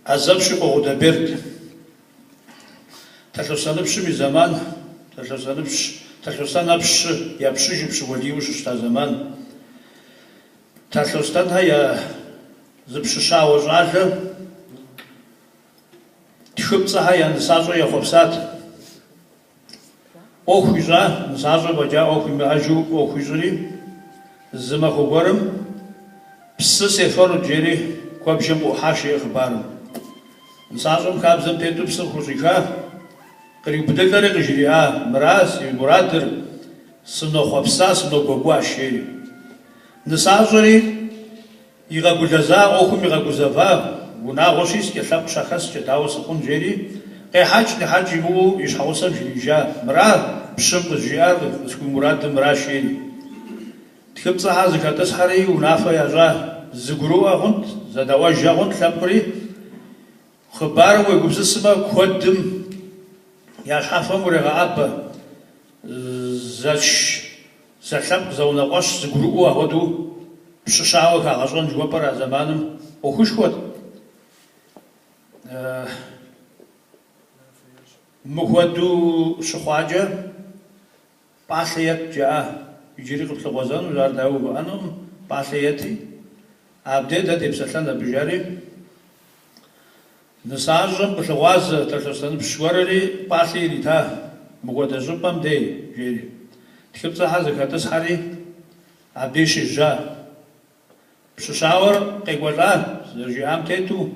Азэпщ и къуэ Гъудэберд. Талъостэныпщым и зэман, Талъостэныпщ, Талъостэнхэ пщы, я пщыжу пщы уэлийуэ щыщыта зэман. Талъостэнхэ я зы пщы щауэ щӏалэ Тхыпцӏэхэ я нысащӏэ ехъуэпсат. ӏуэху ищӏа, нысащӏэ фӏэкӏа ӏуэху имыӏэжу ӏуэху ищӏри, зы махуэ гуэрым псы сефэнут жери куэбжэм къыӏухьащ, жеӏэ хъыбарым. Нысащӏэм хабзэм тету псы къыхущӏиха, къриубыдылӏэри къыжриӏа, Мыра си мурадыр, сынохъуэпса, сыногуэкӏуащ, жери. Нысащӏэри Игъэгулэза, ӏуэхум игъэгузэва, унагъуэ щискӏэ, лъэпкъ щахэскӏэ, дауэ сыхъун, жери, къехьэкӏ-нехьэкӏ имыӏэу и щхьэгъусэм жриӏэжа, Мыра пщым къызжиӏар, къысхуимурадыр мыращ, жери. Тхыпцӏэхэр зэхэтӏысхьэри унафэ ящӏа, зэгурыӏуэ хъунт, зэдэӏуэжа хъунт лъэпкъри, Хъыбарым уегупсысмэ, куэдым я щхьэфэм урегъэӏэбэ, зэш, зэлъэпкъ, зэунэкъуэщ, зэгурыӏуэу апхуэдэу пщы щауэ хагъэщӏэн жыхуэпӏэр а зэманым ӏуэхушхуэт. Мыхуэдэу щыхъуакӏэ, Пӏалъэ ет, жаӏа, иджыри къыплъыгъуэзэнущ, ар дауи увыӏэнукъым, пӏалъэ ети, абдей дэ депсэлъэн абы, жари. Нысащӏэм къылъыгъуазэ Талъостэныпщ гуэрри пӏалъэ ирита, мыхуэдэ щӏыпӏэм дей, жери. Тхыпцӏэхэр зэхэтӏысхьэри, абдей щежьа. Пщы щауэр къекӏуэлӏа, зэрыжиӏам тету,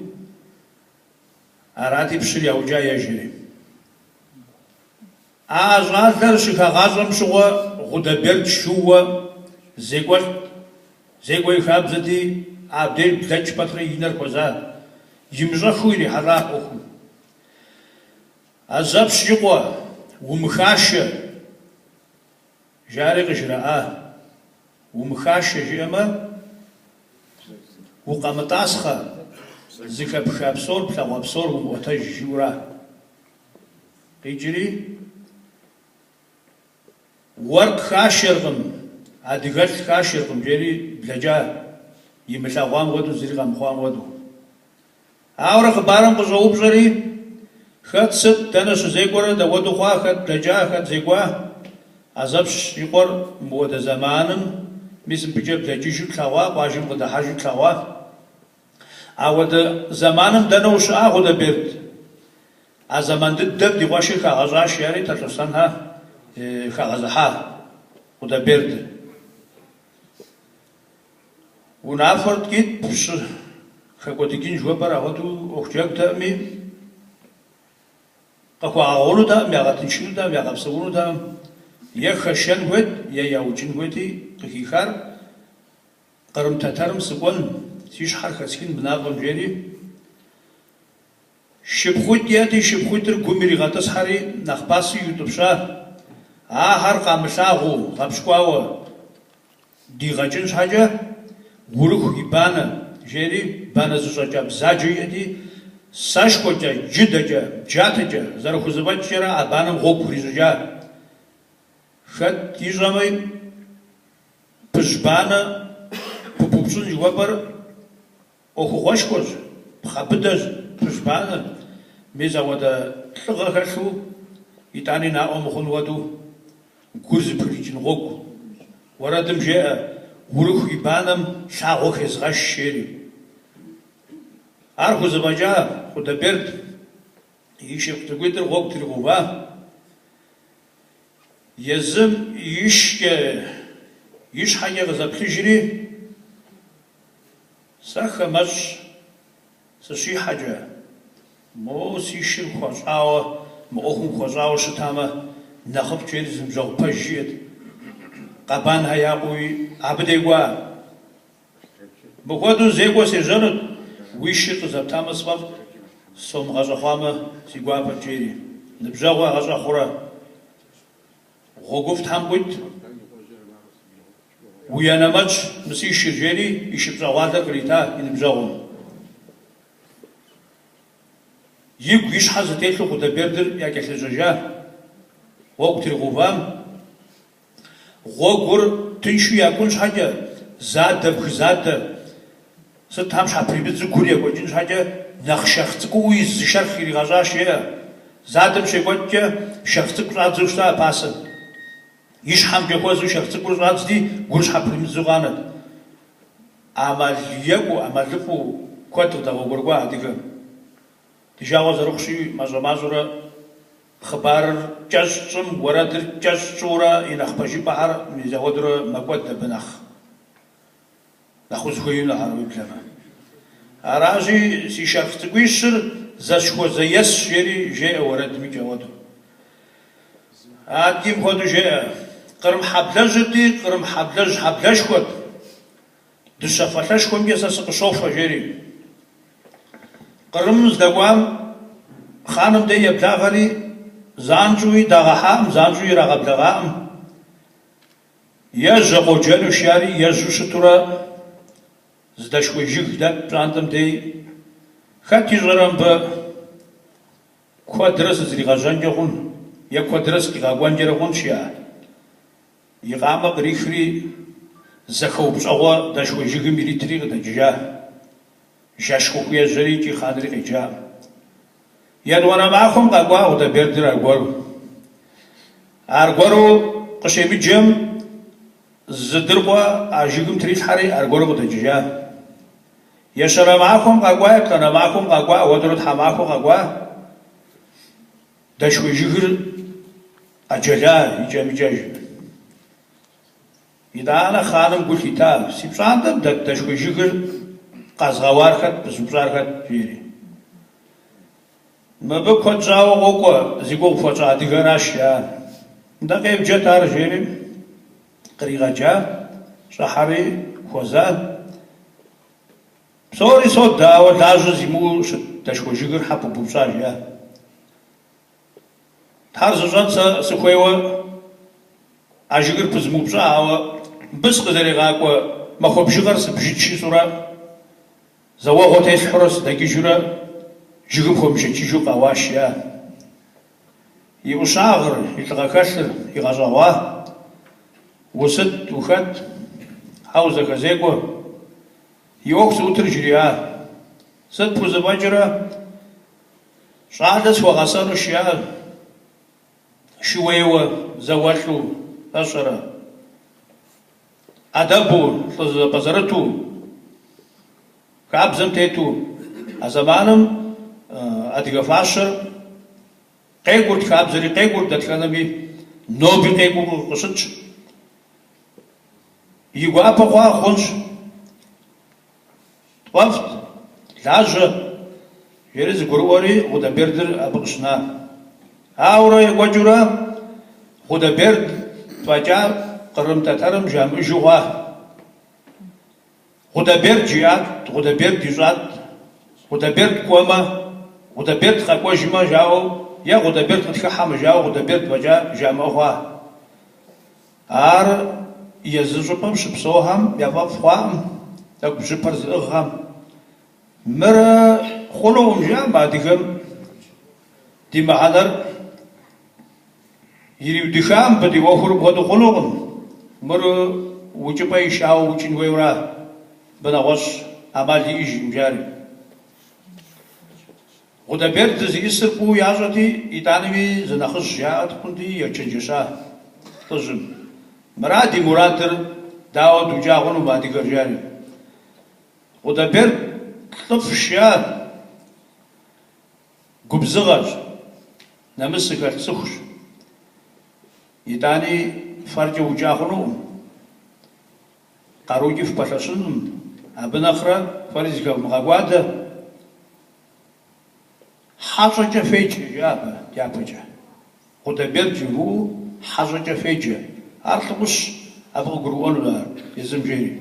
арати пщыр яукӏа ежьэри. А щӏалэр щыхагъащӏэм щыгъуэ Гъудэберд шууэ зекӏуэлӏт. Зекӏуэ и хабзэти, абдеж блэкӏ пэтрэ и нэр хуэза, имыщӏэххэу ирихьэлӏа ӏуэхум. Азэпщ и къуэ, умыхашэ! Жари къыжраӏа. Умыхашэ жиӏэмэ, укъэмытӏасхъэ, зыхэпха псор, плъэгъуа псор умыӏуэтэж жиӏэура. Къикӏри, уэркъ хашэркъым, адыгэлӏ хашэркъым, жери блэкӏа, имылъэгъуам хуэдэу, зыри къэмыхъуам хуэдэу. Ауэрэ хъыбарым къыщӏэупщӏэри, хэт сыт, дэнэ щызекӏуэрэ, дауэду хъуа, хэт блэкӏа, хэт зекӏуа? Азэпщ и къуэр мыуэдэ зэманым мис мыбыкӏэ блэкӏыжу тлъэгъуа, къуажэм къыдыхьэжу тлъэгъуа. Ауэдэ зэманым дэнэ ущыӏа, Гъудэберд? А зэман дыдэм ди къуэшыр хагъэщӏащ, жари Талъостэнхэ хагъэзыхьа Гъудэбердыр. Унафэр ткӏийт, пщы хэкӏуэдыкӏын жыхуэпӏэр апхуэдэу ӏуэху джэгутэкъыми, къыхуагъэгъунутэкъым, ягъэтыншынутэкъым, ягъэпсэунутэкъым. Е хэшэн хуейт, е яукӏын хуейти, къыхихар Кърым Тэтэрым сыкӏуэн, си щхьэр хэсхын мы мафӏэм, жери. Шыпхъуитӏ иӏэти, шыпхъуитӏыр гум иригъэтӏысхьэри, нэхъ пасэу иутӏыпща, ахэр къамылъагъуу, гъэпщкӏуауэ дигъэкӏын щхьэкӏэ, Урыху и банэ, жери, банэ зэщӏэкӏа бзаджэ иӏэти, сэшхуэкӏэ, джыдэкӏэ, джатэкӏэ зэрыхузэфӏэкӏкӏэрэ а банэм гъуэгу хурищӏыкӏа. Хэт ищӏэми, пыжь банэ пыпупщӏын жыхуэпӏэр ӏуэхугъуэшхуэщ, пхъэ быдэщ пыжь банэр. Мис апхуэдэ лӏыгъэ хэлъу, итӏани наӏуэ мыхъун хуэдэу, гур зыпхрикӏын гъуэгу. Уэрэдым жеӏэ, Урыху и банэм лъагъуэ хезгъэш, жери. Ар хузэфӏэкӏа Хъудэберд и шыпхъу цӏыкӏуитӏыр гъуэгу тригъэува. Езым ишкӏэ, и щхьэкӏэ къызэплъыжри, Сэ хамэщӏ сыщихьэкӏэ, мо си шыр хуэщӏауэ, мы ӏуэхум хуэщӏауэ щытамэ, нэхъыфӏт, жери зы ныбжьэгъу пэж иӏэт. Къэбанхэ я къуэуи абы дей кӏуа. Мыхуэдэу зекӏуэ сежьэнут, уи шыр къызэптамэ сфӏэфӏт, сомыгъэщӏэхъуамэ си гуапэт, жери. Ныбжьэгъу ягъэщӏэхъурэ? Гъуэгуфӏ Тхьэм къуит. Уи анэмэтщ мы си шыр, жери и шы пщӏэгъуалэр кърита и ныбжьэгъум. Игу и щхьэ зэтелъу Хъудэбердыр якӏэлъежьэжа, гъуэгу тригъэувам, гъуэгур тыншу якӏун щхьэкӏэ, задэ, бгы задэ. Сытхэм щхьэпримыдзу гур екӏуэкӏын щхьэкӏэ нэхъ шэрхъ цӏыкӏууи зы шэрхъ иригъэщӏащ, жеӏэ. Задэм щекӏуэкӏкӏэ шэрхъ цӏыкӏу щӏадзэу щыта пасэм. И щхьэмкӏэ хуэзэу шэрхъ цӏыкӏур щӏадзти, гур щхьэпримыдзу къанэт. ӏэмал екӏуу, ӏэмалыфӏу куэд къыдэгъуэгурыкӏуа адыгэм. Ди жагъуэ зэрыхъущи, мащӏэ-мащӏэурэ хъыбарыр кӏэщӏ тщӏым, уэрэдыр кӏэщӏ тщӏыурэ и нэхъ пэжыпӏэхэр мис апхуэдэурэ мэкӏуэд абы нэхъ. Нэхъ узыхуеинухэр уеблэмэ. Аращи, си шэрхъ цӏыкӏуищыр зэсхуэзэесщ, жери жеӏэ уэрэдми кӏэуэду. Адэкӏи мыпхуэдэу жеӏэ, Кърым хьэблэжьырти, Кърым хьэблэжь хьэблэшхуэт, дыщэ фалъэшхуэмкӏэ сэ сыкъыщофэ, жери. Кърымым здэкӏуам хъаным дей еблагъэри, занщӏэуи дагъэхьакъым, занщӏэуи ирагъэблэгъакъым. Ежьэ къоджэнущ жари, ежьэу щытурэ зы дэшхуей жыг дэт пщӏантӏэм дей. Хэт ищӏэрэ мыбы куэдрэ сызригъэжьэнкӏэ хъун е куэдрэ сыкъигъэкӏуэнкӏэрэ хъунщ, жиӏа. И къамэ кърихри, зэхэупщӏэгъуэ дэшхуей жыгым иритри къыдэкӏыжа. Жэщ хъуху ежьэри икӏи хъанри къеджакъым. Етӏуанэ махуэм къэкӏуа Гъудэбердыр аргуэру. Аргуэру къыщемыджэм зы дыркъуэ а жыгым трилъхьэри аргуэру къыдэкӏыжа. Ещанэ махуэм къэкӏуа, еплӏанэ махуэм къэкӏуа, ауэдурэ тхьэмахуэ къэкӏуа. Дэшхуей жыгыр къэджэла икӏэм-икӏэжым. Итӏанэ хъаным гу лъита, Си пщӏантӏэм дэт дэшхуей жыгыр къэзгъэуар хэт, пызупщӏар хэт? жери. Мыбы куэд щӏауэ къокӏуэ, зи гугъу пхуэтщӏа адыгэращ, жаӏа. Нтӏэ къевджэт ар, жери, къригъэджа, щӏыхьэри хуэза. Псори содэ, ауэ лажьэ зимыӏэу щыт дэшхуей жыгыр хьэ пыбупщӏа, жиӏа. Тхьэр зыщӏэн сэ сыхуейуэ а жыгыр пызмыупщӏа, ауэ мыбы сыкъызэригъакӏуэ махуэ бжыгъэр сыбжыкӏ жысӏэурэ, зэ уэгъуэ теслъхьэурэ сыдэкӏыжурэ жыгым хуэмышэчыжу къэуащ, жиӏа. И ӏущагъыр, и лӏыгъэ хэлъыр игъэщӏэгъуа. Усыт, ухэт, хьэ узэхэзекӏуэ, и ӏуэху зыӏутыр жриӏа. Сыт пхузэфӏэкӏрэ? Щӏалэ схуэгъэсэнущ, жиӏа, шууейуэ, зауэлӏу, пщӏэрэ, ӏэдэбу, лӏы зэпӏэзэрыту, хабзэм тету. А зэманым адыгэ фащэр къекӏурт, хабзэри къекӏурт дэтхэнэми, ноби къекӏуу къыщытщ. И гуапэ хъуа хъунщ. Тфӏэфӏт, лажьэ, жери зэгурыӏуэри Гъудэбердыр абы къыщына. Ауэрэ екӏуэкӏыурэ Гъудэберд фӏэкӏа Кърым Тэтэрым жамыӏэжу хъуа. Гъудэберд жиӏат, Гъудэберд ищӏат, Гъудэберд кӏуэмэ, Гъудэберд къэкӏуэжмэ жаӏэу е Гъудэберд къытхыхьэмэ жаӏэу Гъудэберд фӏэкӏа жамыӏэ хъуа. Ар езы щӏыпӏэм щыпсэухэм яфӏэфӏ хъуакъым, тӏэкӏу бжьыпэр зыӏыгъхэм. Мыр хъунукъым, жаӏэ мы адыгэм ди мыхьэнэр ириудыха мыбы ди ӏуэхур мыпхуэдэу хъунукъым. Мыр укӏыпӏэ ишауэ укӏын хуейуэра, мыбы нэгъуэщӏ ӏэмал иӏэжкъым, жари. Гъудэберд зиӏысыр фӏыуэ ящӏэти, итӏанэми зы нэхъыжь яӏэт хъунти, ечэнджэща лӏыжьым. Мыра ди мурадыр, дауэ дукӏа хъуну мы адыгэр, жари. Гъудэберд лӏыфӏщ, жаӏэ, губзыгъэщ, нэмыс зыхэлъ цӏыхущ. Итӏани фэркӏэ укӏа хъунукъым. Къарукӏи фыпэлъэщынкъым, абы нэхърэ фэри зыхэвмыгъэкӏуадэ. Хьэщӏэкӏэ феджэ, жиӏа абы дяпэкӏэ. Гъудэберд жывмыӏэу хьэщӏэкӏэ феджэ. Ар лӏы ӏущщ, абы къыгурыӏуэнут ар езым жери.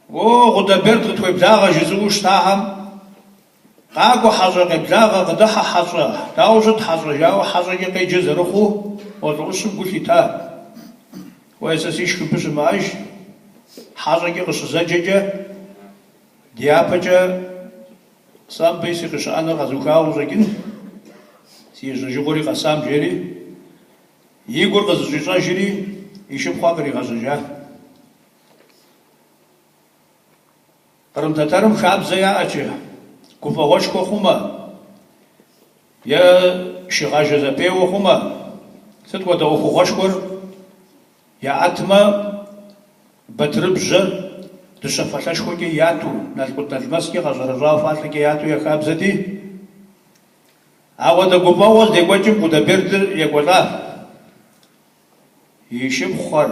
О, Гъудэберд къытхуеблагъэ жызыӏэу щытахэм, къакӏуэ хьэщӏэ къеблагъэ, къыдыхьэ хьэщӏэ, дауэ ущыт хьэщӏэ, жаӏэу хьэщӏэкӏэ къеджэ зэрыхъуу, мо лӏы ӏущым гу лъита. Уей, сэ сишх мыбы щымыӏэж, хьэщӏэкӏэ къыщызэджэкӏэ, Дяпэкӏэ сэ мыбы сыкъыщыӏэныр къэзухауэ къыщӏэкӏын, си ежьэжыгъуэри къэсам, жери, и гур къызыщӏищӏэжри и шыпхъур къригъэжьэжа. Кърым тэтэрым хабзэ яӏэкӏэ, гуфӏэгъуэшхуэ хъумэ, е шыгъажэ зэпеуэ хъумэ, сыт хуэдэ ӏуэхугъуэшхуэр яӏэтмэ, батырыбжьэр дыщэ фалъэшхуэкӏэ яту, налкъут-налмэскӏэ къэщӏэрэщӏауэ фалъэкӏэ яту я хабзэти, ауэдэ гуфӏэгъуэ здекӏуэкӏым Гъудэбердыр екӏуэлӏа. И шыпхъухэр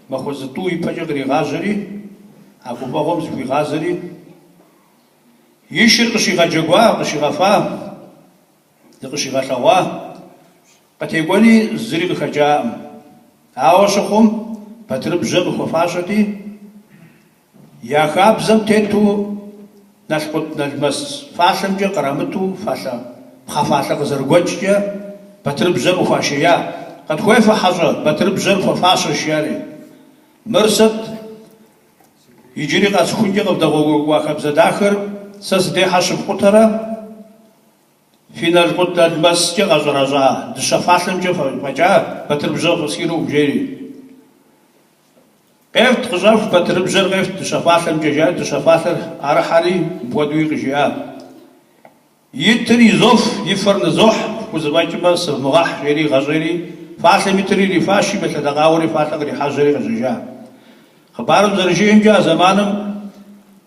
махуэ зытӏу ипэкӏэ къригъажьэри, а гуфӏэгъуэм зыхуигъазэри, и шыр къыщигъэджэгуа, къыщигъэфа, зыкъыщигъэлъэгъуа, къытекӏуэни зыри къыхэкӏакъым. Ауэ щыхъум, батырыбжьэ къыхуэфащэти, Я хабзэм тету налкъут-налмэс фалъэмкӏэ кърамыту фалъэ, пхъэ фалъэ къызэрыгуэкӏкӏэ батырыбжьэр къыхуашия. Къытхуефэ, хьэщӏэ, батырыбжьэр хуэфащэщ, жари. Мыр сыт? Иджыри къэсхункӏэ къывдэгъуэгурыкӏуа хабзэ дахэр сэ сыдехьэ щыфкъутэрэ? Фи налкъут-налмэскӏэ къэщӏэрэщӏа дыщэ фалъэмкӏэ фӏэкӏа батырыбжьэ къыфӏысхынукъым, жери. Къефт, къыщӏэфх, батырыбжьэр къефт дыщэ фалъэмкӏэ, жари дыщэ фалъэр ӏэрыхьэри, мыпхуэдэуи къыжиӏа. Итыр изоф, и фэр нызохь, фхузэфӏэкӏмэ, сывмыгъэхь, жери игъэщӏейри, фалъэм итыр ирифащ, шым елъэдэкъауэри фалъэр кърихьэжьэри къежьэжа. Хъыбарым зэрыжиӏэмкӏэ, а зэманым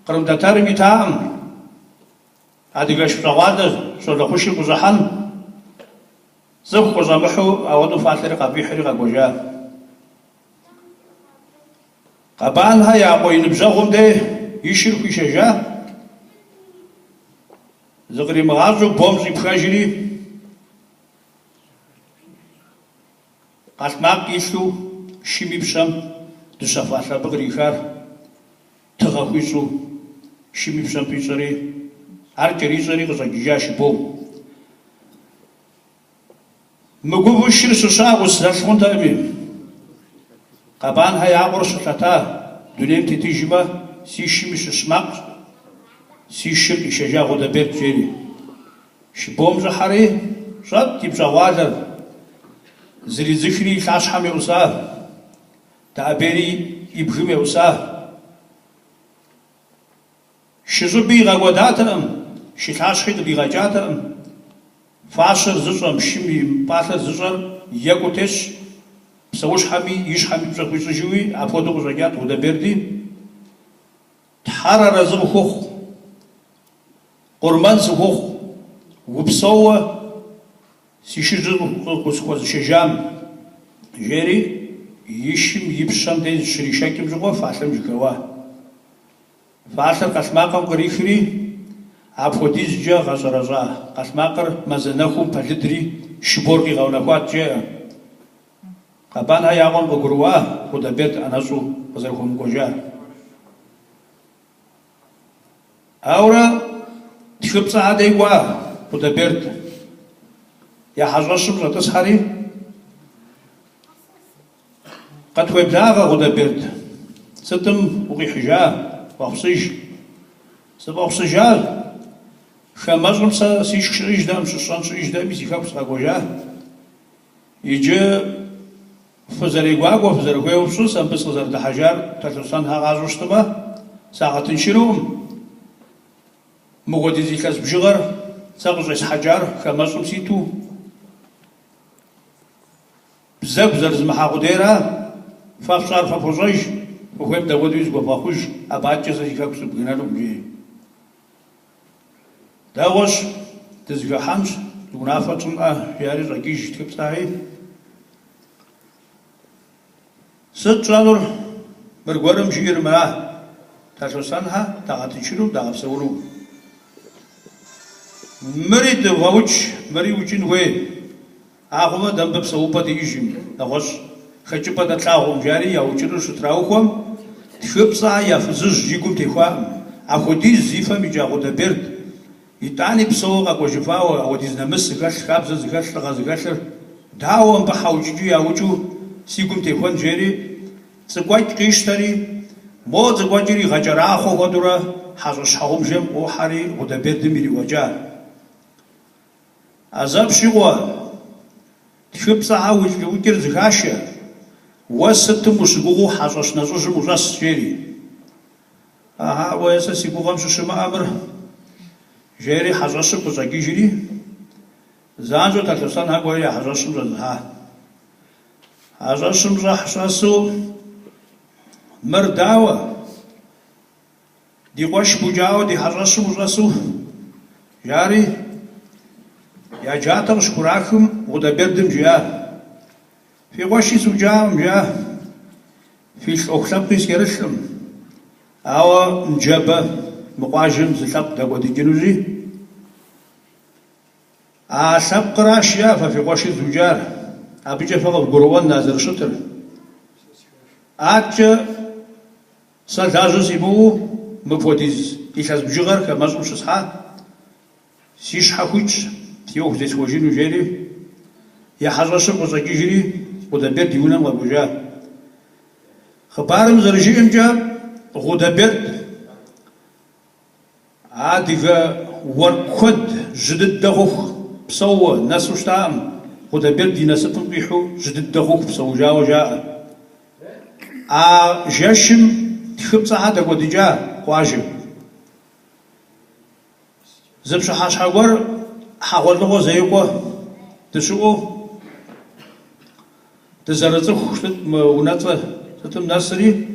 Кърым Тэтэрым итакъым адыгэш пщӏэгъуалэ щолэхъушыр къыщӏыхьэн. Цӏыху къыщӏэмыхьу ауэдэу фалъэри къафӏихьри къэкӏуэжа. Къэбанхэ я къуэ и ныбжьэгъум дей и шыр хуишэжа, зыкъримыгъащӏэу бом щӏипхэжри, къалътмакъ илъу шым и пщэм дыщэ фалъэ абы кърихар тыгъэ хуищӏу шым и пщэм пищӏэри, ар кӏэрищӏэри къыщӏэкӏыжа шыбом. Мыгувэу шыр щыща ӏус зэлъ хъунтэкъыми, Къэбанхэ я къуэр щылъэта дунейм тетыжмэ, си шым и щыщ макъ си шыр къишэжа Гъудэберд, жери. Шыбом щӏыхьэри, щӏэт и пщӏэгъуалэр, зридзыхри и лъащхьэм еӏуса, дэӏэбейри и бгым еӏуса. Шы щӏыби игъэкӏуэдатэкъым, шы лъащхьи къыдигъэкӏатэкъым. Фащэр зыщӏэм, шым и пӏалъэр зыщӏэр екӏуу тесщ, псэущхьэми и щхьэми пщӏэ хуищӏыжуи апхуэдэу къыщӏэкӏат Гъудэберди. Тхьэр арэзы къыхухъу, къурмэн сыхухъу, упсэууэ си шыжьыр къысхуэзышэжам, жери и шым и пщэм деж зыщришэкӏым щыгъуэ фалъэм жыхэуа. Фалъэр къэлътмакъым кърихри, апхуэдизкӏэ гъэщӏэрэщӏа къэлътмакъыр мазэ нэхум пэлыдри, шыбор къигъэунэхуат, жеӏэ. Къэбанхэ я къуэм къыгурыӏуа Гъудэберд ӏэнэщӏу къызэрыхуэмыкӏуэжар. Ауэрэ Тхыпцӏэхэ дей кӏуа Гъудэберд я хьэщӏэщым щӏэтӏысхьэри, Къытхуеблагъэ, Гъудэберд, сытым укъихьыжа, фӏэхъусыж? Сыфӏэхъусыжащ. Хамэщӏым сэ сишх щыӏэжтэкъым, щысщӏэн щыӏэжтэкъыми, си хэку сыкъэкӏуэжа. Иджы фызэрегуакӏуэ, фызэрыхуейуэ фщӏы, сэ мыбы сыкъызэрыдыхьэжар Талъостэнхэ къащӏэу щытмэ, сагъэтыншынукъым. Мыхуэдиз илъэс бжыгъэр сэ къыщӏесхьэкӏар хамэщӏым ситу. Бзэгу зэрызмыхьа къудейра? Фэ фщӏар фэ фощӏэж, фыхуейм дапхуэдэуи зыхуэвгъэхъуж, абы адэкӏэ сэ си хэку сыбгынэнукъым, жери. Дэгъуэщ, дызэхыхьэнщ, унафэ тщӏынӏэ, жари щӏэкӏыж Тхыпцӏэхи. Сыт тщӏэнур? Мыргуэрым жиӏэр мыра? Талъостэнхэ дагъэтыншыну, дагъэпсэуну. Мыри дывгъэукӏ, мыри укӏын хуей. Ахъумэ дэ мыбы псэупӏэ диӏэжым, нэгъуэщӏ хэкӏыпӏэ дэ тлъагъукъым, жари яукӏынур щытраухуэм, Тхыпцӏэхэ я фызыжь и гум техуакъым. Апхуэдиз зи фэм икӏа Гъудэберд, итӏани псэууэ къэкӏуэжыфауэ, апхуэдиз нэмыс зыхэлъ, хабзэ зыхэлъ, лӏыгъэ зыхэлъыр, дауэ мыбы хьэ укӏыкӏэу яукӏыу си гум техуэн, жери, цӏыкӏуэкӏ къищтэри, мо цӏыкӏуэкӏыр игъэкӏэрахъуэ хуэдэурэ хьэщӏэщ щхьэгъубжэм ӏуохьэри Гъудэбердым ириӏуэкӏа. Азэпщ и къуэ, Тхыпцӏэхэ уи лӏыукӏыр зыхашэ, уэ сытым ущыгугъыу хьэщӏэщ нэщӏыжьым ущӏэс, жери. Ахьа, уэ сэ си гугъэм щыщымыӏэ мыр, жери хьэщӏэщым къыщӏэкӏыжри, занщӏэу Талъостэнхэ кӏуэри я хьэщӏэщым щӏэзыхьа. Хьэщӏэщым щӏэхь щӏэсу, мыр дауэ? Ди къуэш букӏауэ ди хьэщӏэщым ущӏэсу, жари, я джатэ къыщыхурахым Гъудэбердым жиӏа. Фи къуэши сукӏакъым, жиӏа, филъ ӏуэху лъэпкъи скӏэрылъкъым, ауэ ныджэбэ мы къуажэм зы лъэпкъ дэкӏуэдыкӏынущи, а лъэпкъращ, жиӏа, фэ фи къуэшыр зукӏар, абыкӏэ фэ къывгурыӏуэн а зэрыщытыр. Аткӏэ сэ лажьэ симыӏэу мыпхуэдиз илъэс бжыгъэр хамэщӏым щысхьа, Си щхьэ хуитщ, си ӏуэху зесхуэжыну, жери, я хьэщӏэщым къыщӏэкӏыжри, Гъудэберд и унэм къэкӏуэжа. Хъыбарым зэрыжиӏэмкӏэ, Гъудэберд адыгэ уэркъ куэд жьы дыдэ хъуху псэууэ нэсу щытакъым, Гъудэберд и насыпым къихьу жьы дыдэ хъуху псэужауэ жаӏэ. А жэщым тхыпцӏэхьэ дэкӏуэдыкӏа къуажэм. Зы пщыхьэщхьэ гуэр хьэгъуэлӏыгъуэ Зеикъуэ дыщыӏэу дызэрыцӏыху сыт мы унэцӏэ сытым нэсри,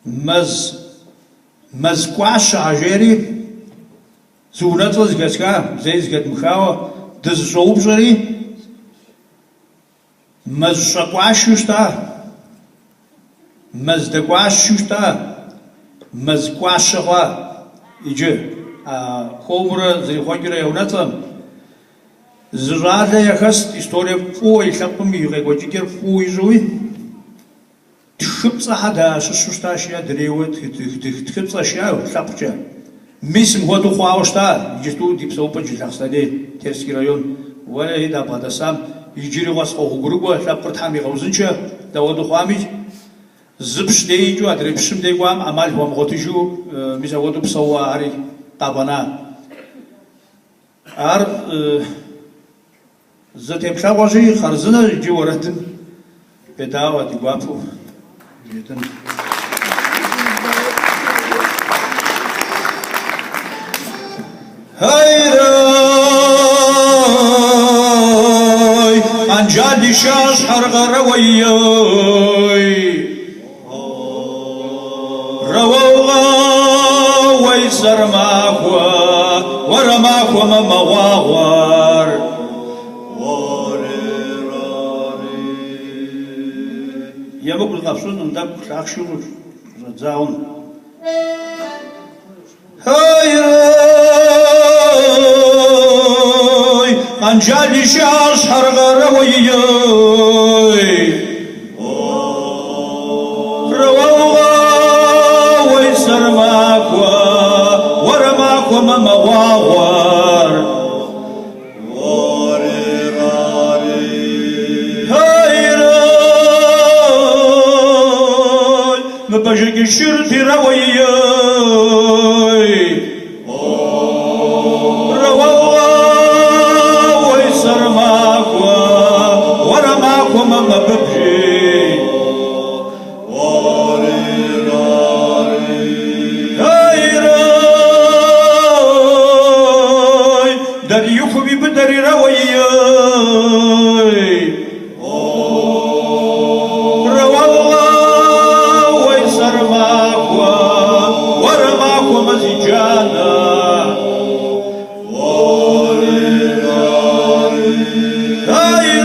мэз Мэзкӏуащэ жери зы унэцӏэ зэхэсха, зэи зэхэдмыхауэ дызыщӏэупщӏэри, Мэзщӏэкӏуащэу щыта, Мэздэкӏуащэу щыта, Мэзкӏуащэ хъуа иджы, а хуэмурэ зэрихъуэкӏрэ я унэцӏэм. Зы щӏалэ яхэст историе фӏыуэ и лъэпкъым и къекӏуэкӏыкӏэр фӏыуэ ищӏэуи. Тхыпцӏэхьэ дащыщу щытащ, я дрейуэ тхыпцӏэщ я лъэпкъкӏэ. Мис мыхуэдэу хъуауэ щыта иджысту ди псэупӏэ Джылахъстэней, Терский район, уэлэхьи дабгъэдэсам, иджыри къэс къогъуэгурыкӏуэ лъэпкъыр Тхьэм игъэузыншэ, дауэдэу хъуамикӏ, зы пщ дей икӏыу адрей пщым дей кӏуам ӏэмал хуамыгъуэтыжу мис апхуэдэу псэууэ ари къафӏэна. Ар Зы теплъэгъуэщи, хъарзынэщ иджы уэрэдым федаӏуэ ди гуапэу жетӏэн. Хьэйрай, Къэнжал и шащхьэр къэрэуей. Рэуэугъэуэй сэрмахуэ, уэрэ махуэмэ мэгъуагъуэр. Емыкӏу зыкъэфщӏынкъым, тӏэкӏу лъахъшэу къыщӏэдзауэ. Хьэйрай, Къэнжал и шащхьэр къэрэуей. Рэуэугъэуэй сэрмахуэ, уэрэ махуэмэ мэгъуагъуэр. Хьэйрай, мы бажэкӏыщыр тирэуей. Рэуэугъэуэй сэрмахуэ, уэрэ махуэмэ мэбыбжей. Хьэйрай, Дариихум и быдэри рэуей. Рэуэугъэуэй сэрмахуэ, уэрэ махуэмэ зи джанэ.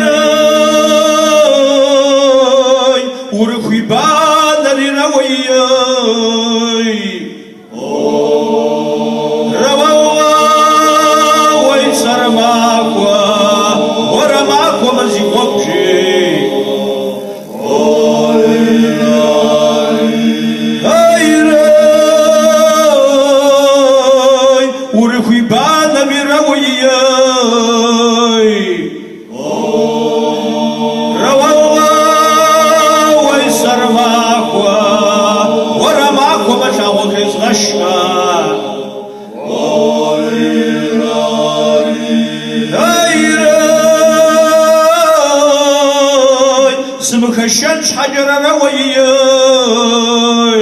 Хьэйрай, Урыху и банэри рэуей. Рэуэугъэуэй сэрмахуэ, уэрэ махуэмэ зи гъуэгу жей. Хьэйрай, Урыху и банэми рэуей. Рэуэугъэуэй сэрмахуэ, уэрэ махуэмэ лъагъуэ хезгъэшмэ. Хьэйрай, сымыхэшэн щхьэкӏэрэ рэуей.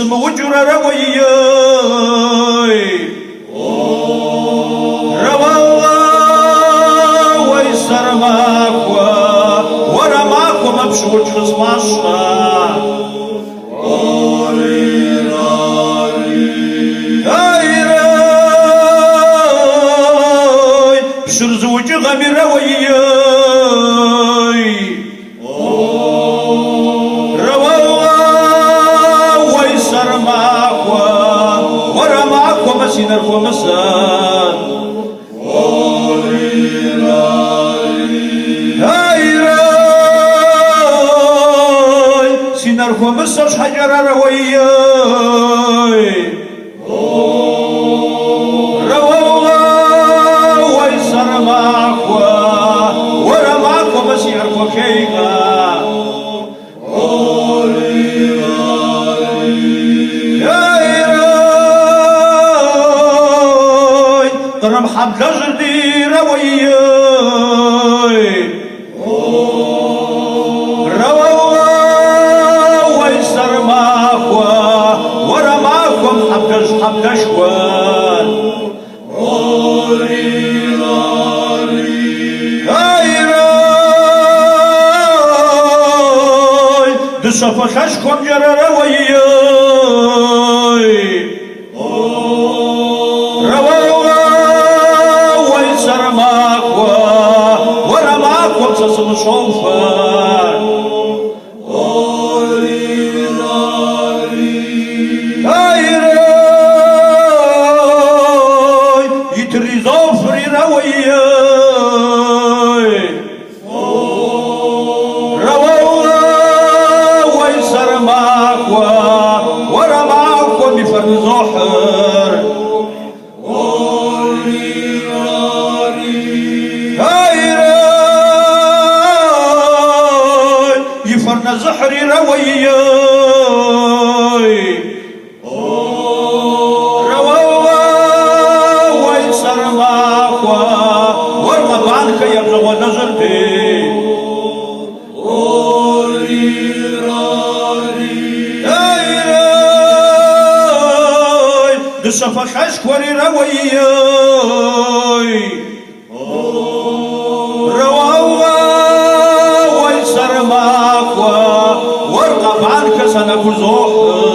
сымыукӏыурэ рэуэ ией. Рэуэ-уэй сэрмахуэ, уэрэ махуэмэ пщыукӏ къысфӏащӏэ. Айрай, пщыр зыукӏыгъэми рэуэ ией. Рэуэ-уэй сэрмахуэ, уэрэ махуэмэ си нэр хуэмысэ. Айрай, си нэр хуэмысэ щхьэкӏэрэ рэуэ ией. Рэуэ-уэй сэрмахуэ, уэрэ махуэмэ си ӏэр хуэхейкъэ. Айрай, Кърым хьэблэжьыр ди рэуэ ией. Рэуэ-уэй сэрмахуэ, уэрэ махуэм хьэблэжь хьэблэшхуэр. Айрай, дыщэ фалъэшхуэмкӏэрэ рэуэ ией. Рэуэ-уэй сэрмахуэ, уэрэ махуэм сэ сыныщофэ. Айрай, итризофри рэуэ ией. Рэуэ-уэй сэрмахуэ, уэрэ махуэм и фэр нызохьыр. Айрай, и фэр нэзыхьри рэуэ ией. Рэуэ-уэй сэрмахуэ, уэр Къэбанхэ я пщӏэгъуалэжьыр ди. Айрай, дыщэ фалъэшхуэри рэуэ ией. Рэуэ-уэй сэрмахуэ, уэр Къэбанхэ сэ нэхузохьыр.